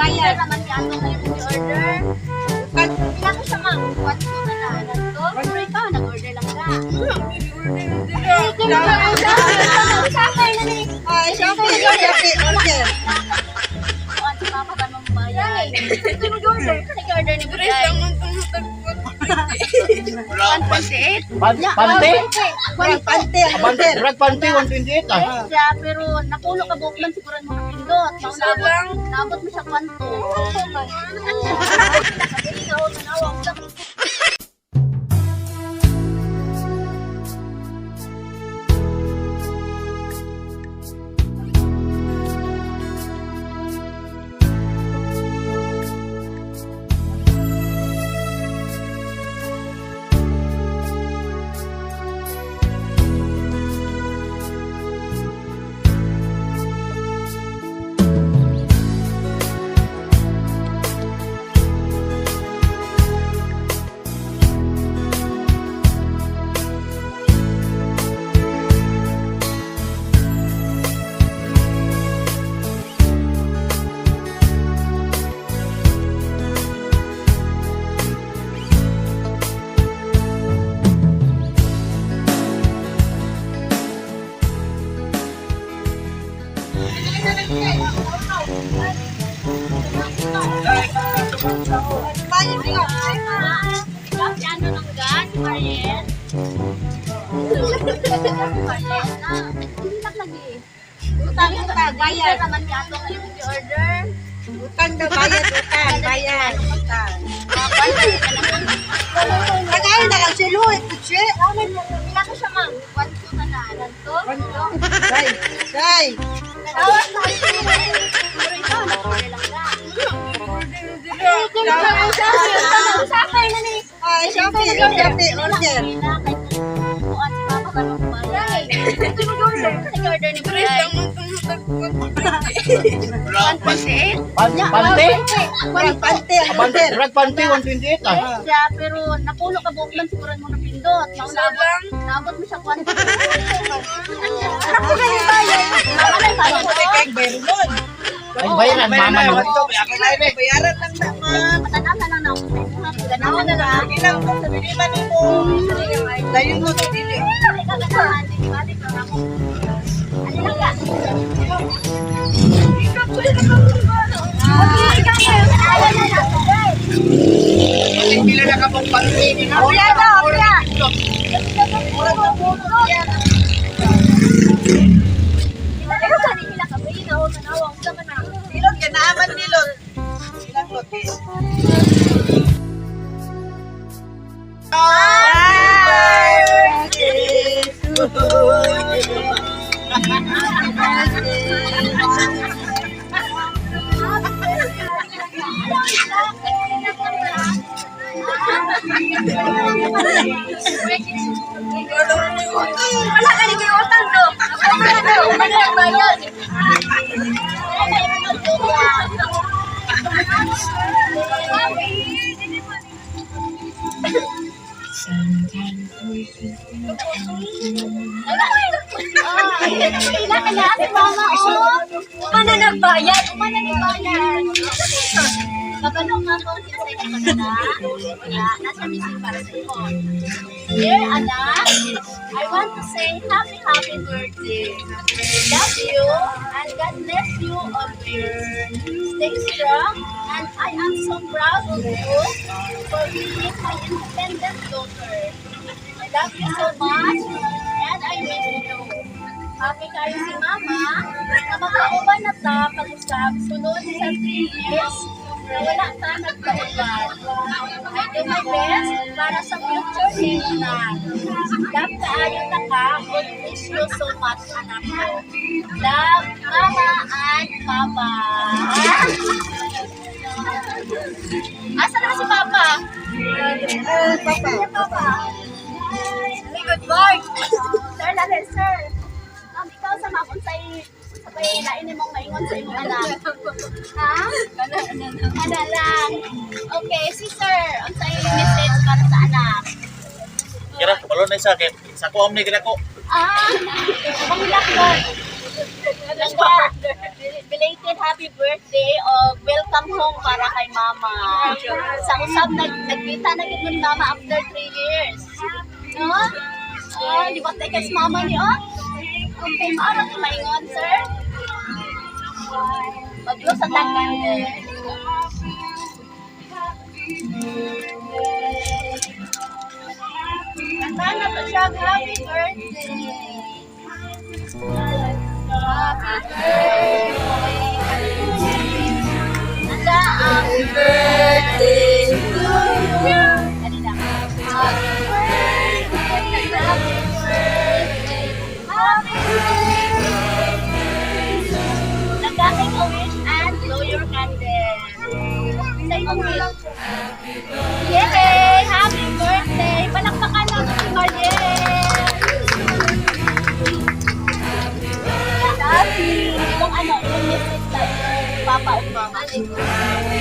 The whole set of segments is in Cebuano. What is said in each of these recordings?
Bayad. Naman si Anton na yung order. Utang. Pila ko siya, ma'am? 1-2 na na. To? Pero ikaw, nag-order lang ka. Ah, Shopee, Shopee, order. Kuan si Papa ka nung bayad. Nag-order ni Buday. 1.8. Pante? Murag pante ang order. Murag pante, 128 ah. Yes, siya, pero napulo ka buok man siguro mo napindot. Naabot, naabot mo siya kwanto. Bayad ka. Ikaw si ano nang ga? Si Mariel? Mariel na. Hindi lang lagi. Utang, utang, bayad. Naman si Anton na yung order. Utang daw, bayad, utang, bayad, utang. Tagay na lang si Louie, kutsi. Pila ko siya, ma'am? 1-2 na na. To? Day, day. Tawag sa Pero ikaw, nag-order lang ka. Ah, Shopee, Shopee, order. Kuan si Papa ka nung bayad. Nag-order ni Buday. 1.8. Pante? Murag pante ang order. Murag pante, 128 ah. Yes, siya, pero napulo ka buok man siguro mo napindot. Naabot, naabot mo siya kwanto. Mama na bayad. Ay, bayaran, mama no. Bayaran lang na, ma'am. Matanaw na lang na ako sa inyo. Ganahan na lang. Sige lang, sa dili man nimo. Dayon mo sa dili. Ikaw ganahan, di ba? Di ba ako? Ano lang ka? Pila na ka pong pante? Apya daw, apya. Murag na puno yan. Pero gani nila ka, may naon na sa man na. Dilot, ganaaman dilot. Silang lot. Happy birthday to you. Happy Wala ka ni kayo utang do. Wala ka ni kayo bayad. Wala ka na si mama oh. Umana nagbayad, umana nagbayad. Kabalo nga ko sila sa inyo na. Wala, nasa missing para sa iyo. Dear anak, I want to say happy, happy birthday. Love you and God bless you always. Stay strong and I am so proud of you for being my independent daughter. I love you so much and I miss you. Happy kayo si Mama na makauban na ta pag-usap sunod sa 3 years na wala ka nagkauban. I do my best para sa future ninyo na. Love kaayo na ka and miss you so much, anak ko. Love, Mama and Papa. Asa na si Papa? Papa. Papa. Good work. Sir, lalim, sir. Ikaw sa mga unsay sa bay lain nimong maingon sa imong anak. Ha? Ana lang. Okay, si sir, unsay message para sa anak? Kira, kabalo na isa. Kaya, sa ko, amni, kira ko. Ah, pangilak ba? Langga, belated happy birthday o welcome home para kay Mama. Sa usab nagkita na gid mo ni Mama after 3 years. No? Oh, di ba tayo kay si Mama ni oh? Okay, maara to maingon, sir. Maglo sa takan. Kanta na to siya, happy birthday. Happy birthday. Nanda, happy birthday to you. Kanina. Happy birthday, happy birthday, happy birthday. Nanda, take a wish and blow your candle. Sa imong wish. Yay! Happy birthday! Palakpakan natin si Mariel! Happy! Imong ano, imong message sa imong papa o mama.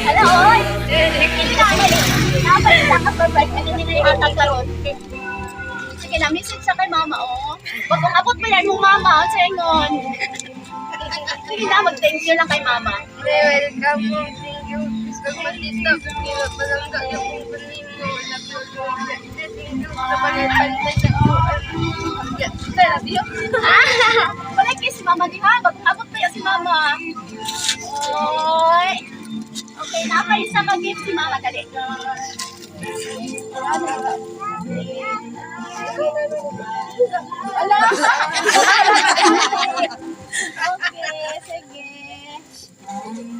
Hala, oy! Hindi na, ano, napay sa ka-surprise, hindi na ihatag karon. Sige na, message sa kay mama, oh. Wag kong abot pa yan mong mama, oh, sa ingon. Sige na, mag-thank you lang kay mama. Welcome mo. Thank you. Pagmatita, palangga yung kumpany mo. Thank you sa palitan sa love you. Ah, wala kay si mama diha, mag-abot pa yan si mama. Oy. Okay, napay isa ka gift si mama dali. Ala. Okay, sige.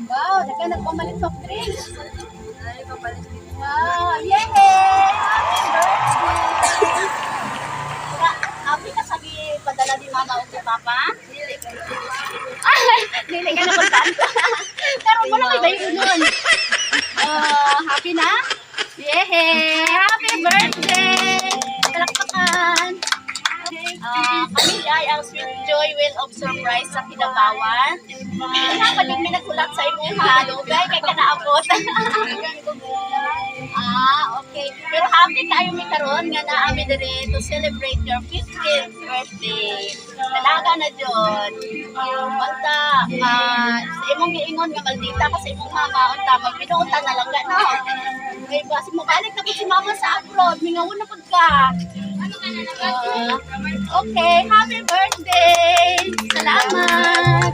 Wow, daga nagpamalit soft drinks. Ay, papalit. Wow, yay! Happy birthday! Happy ka sa padala ni mama o ni papa? Dili. Ay, dili ka na kontanto. Pero wala kay bayo nun. Oh, happy na? Yay! Happy birthday! Palakpakan! Ah, kami ay ang Sweet Joy Wheel of Surprise sa Kidapawan. Wala pa din may naghulat sa imong halugay kay ka naabot. Ah, okay. Pero happy kayo mi karon nga naa mi diri to celebrate your 15th birthday. Dalaga na jud. Unta, ah, sa imong giingon nga maldita ka sa imong mama, unta magbinuota na lang ga no. Kay ba mobalik na pud si mama sa abroad, mingawon na pud ka. Ah, okay, happy birthday. Salamat.